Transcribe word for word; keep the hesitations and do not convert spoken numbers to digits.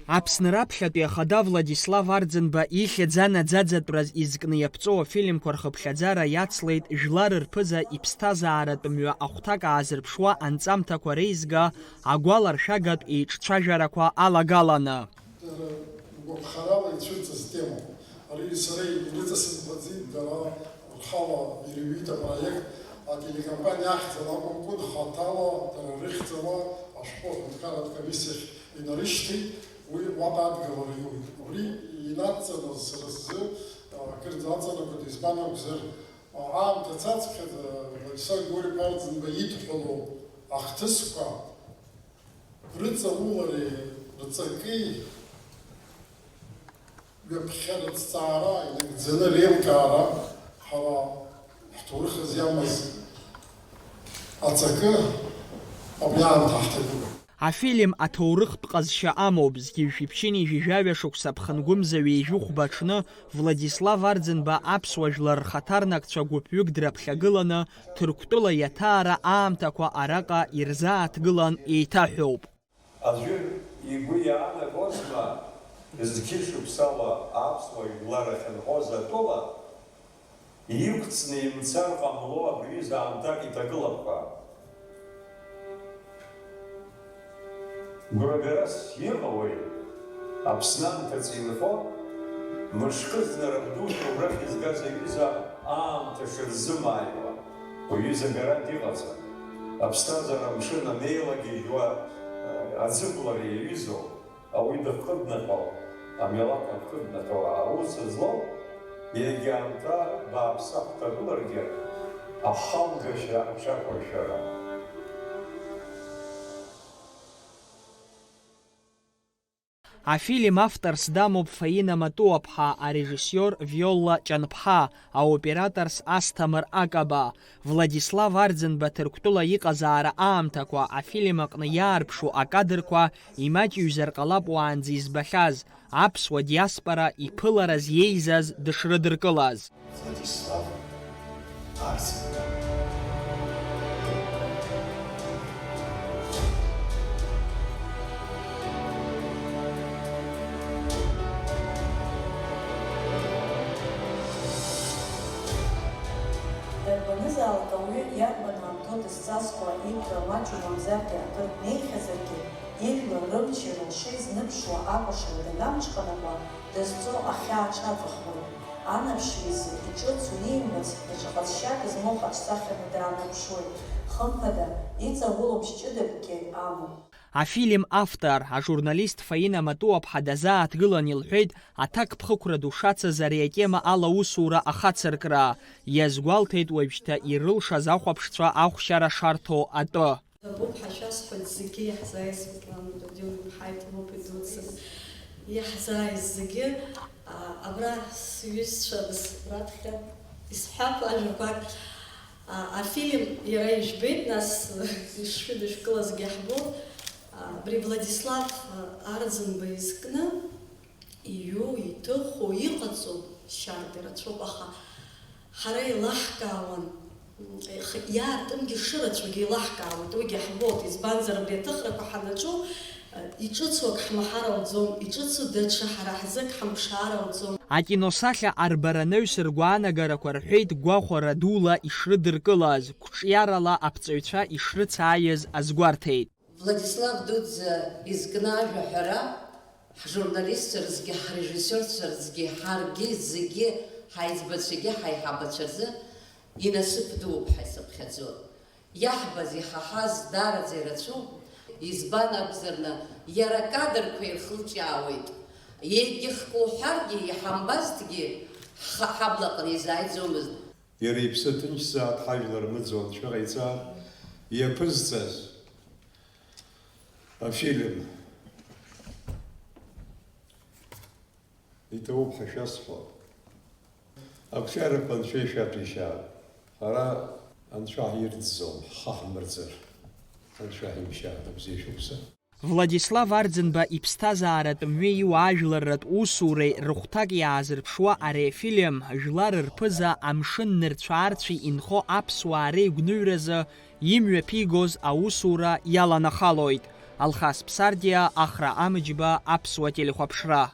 Аԥсны раԥхьатәи ахада Владислав Арӡынба ихьӡ анаӡаӡатәраз изкны иаԥҵоу афильмқәа рхыԥхьаӡара иацлеит Жәлар рԥыза иԥсҭазааратә мҩа ахәҭак аазырԥшуа анҵамҭақәа реизга агәаларшәагатә еиҿцәажәарақәа алагаланы. Дара ргәаԥхарала ицәырҵыз темоуп. Ари сара ирыҵасымҳәаӡеит, дара рхала ирыҩит апроект, ателекомпаниа ахьӡала акәымкәа, хаҭала, дара рыхьӡала ашәҟәы аҳәынҭқарратә комиссиахь инарышьҭит, уи уаҟа адгылара иоуит. Убри инадҵаны сара сзы, а, акырӡа аҵанакуеит, избан акәзар, а, аамҭа цацԥхьаӡа Владислав Григорьевич Арӡынба идҳәалоу ахҭысқәа рыҵаулареи рҵаки ҩаԥхьа рыҭҵаара, инагӡаны реилкаара, ҳара ҳҭоурых азы иамаз аҵакы абри аамҭа ҳҭагылоуп. Афильм аҭоурыхтә ҟазшьа амоуп, зқьи жәшәи ԥшьынҩажәи жәаҩа шықәса ԥхынгәымза ҩажәи хәба аҽны Владислав Арӡынба аԥсуа жәлар рхаҭарнакцәа гәыԥҩык драԥхьагыланы, Ҭырқәтәыла иаҭаара аамҭақәа араҟа ирзааҭгылан еиҭаҳәоуп. Аӡәыр игәы иаанагозма, зқьышықәсала аԥсуа жәлар ахьынхоз атәыла, иқәҵны имцар ҟамло абри аҩыза аамҭак иҭагылап ҳәа? Гәрагарас иҟалои? Аԥсны аамҭа ҵаҩы инхо, мышкызны рабдуцәа убрахь изгаз аҩыза аамҭа шырзымааиуа, уҩыза гарантә иҟаӡам. Аԥсҭазаара амшын анеилагьежьуа, аӡыблара иаҩызоуп. Ауаҩы дыхкыднаҟьо, амилаҭ ахкыднаҟьо аус злоу, егьа аамҭа бааԥсы ҳҭагыларгьы, ахалгашьа аҽақәыршәара. Афильм авторс дамоуп Фаина Матуаԥҳа, арежиссиор Виола Ҷанԥҳа, аоператорс Асҭамыр Акаба. Владислав Арӡынба Ҭырқәтәыла иҟазаара аамҭақәа афильм аҟны иаарԥшу акадрқәа имаҷҩзар ҟалап уаанӡа избахьаз, аԥсуа диаспора иԥылараз иеизаз дышрыдыркылаз. Владислав Арӡынба. Дарбанызаалак ауаҩы иарбан аамҭоу дызҵазкуа, ибӷа маҷу мамзаргьы акыр днеихьазаргьы, ижәлар рымчи рылшеи знымԥшуа акәашара данамҽханакуа, дызҵо ахьаа аҽаҵыхуеит. Анаԥшҩы изы иҿыцу иимбац, даҽа ҟазшьак змоу хаҿсахьаны даанаԥшуеит. Хымԥада, иҵаулоу мшь ҷыдакгьы амоуп. Афильм автор, ажурналист Фаина Матуаԥҳа дазааҭгылан илҳәеит, аҭакԥхықәра ду шацыз ари атема ала аусура ахацыркра. Иазгәалҭеит уажәшьҭа ирылшаз ахәаԥшцәа ахәшьара шарҭо атәы. Дабоуп ҳәа шәасҳәоит зегьы иаҳзааиз, Светлана Додион-иԥҳа, Ефимов идуцыз иаҳзааиз зегьы, а, абра сҩызцәа раԥхьа исҳәап ажәақәак. А, афильм иара ижәбеит, нас ишшәыдышәкылазгьы ҳбоит. А, абри Владислав, а, Арӡынба изкны иҩу, иҭыху, иҟаҵоу шьарда ирацәоуп, аха ҳара еилаҳкаауан, м, ихы иаартымгьы шырацәагьы еилаҳкаауеит, уигьы ҳбоит, избанзар, абри аҭыхрақәа ҳанаҿу, э, иҿыцу ак ҳмаҳар ауӡом, иҿыцу даҽа ҳара ҳзы ак ҳамԥшаар ауӡом. Акиносахьа арбаранаҩс ргәаанагарақәа рҳәеит гәахәара дула ишрыдыркылаз, қәҿиарала аԥҵаҩцәа ишрыцааиз азгәарҭеит. Владислав дуӡӡа изкны ажәа ҳәара, ҳжурналистцәа рзгьы, ҳрежиссиорцәа рзгьы, ҳаргьы зегьы, ҳаиҵбацәагьы ҳаиҳабацәа рзы инасыԥ дууп ҳәа исыԥхьаӡоит. Иаҳбаз, иҳаҳаз даараӡа ирацәоуп, избан акәзарны, иара акадрқәа ирхылҿиаауеит. Егьыхк уҳәаргьы, иҳамбазҭгьы, ҳхы ҳаблаҟны изааиӡомызт. Иара иԥсы ҭынчзааит, ҳажәлар мыӡуа анцәа ҟаиҵааит, иаԥызҵаз афильм иҭабуп ҳәа шәасҳәап. Ақәҿиарақәа анцәа ишәаҭәеишьаап. Ҳара анцәа ҳирӡӡом, ҳхы ҳмырӡыр. Анцәа ҳимшьааит, абзиа шықәса. Владислав Арӡынба иԥсҭазааратә мҩеи уаажәларратә усуреи рыхәҭак иаазырԥшуа ари афильм, Жәлар рԥыза, амшын нырцә-аарцәи инхо аԥсуаа реигәныҩразы имҩаԥигоз аусура иаланахалоит. Алхас Ԥсардиа, Ахра Амыџьба, Аԥсуа телехәаԥшра.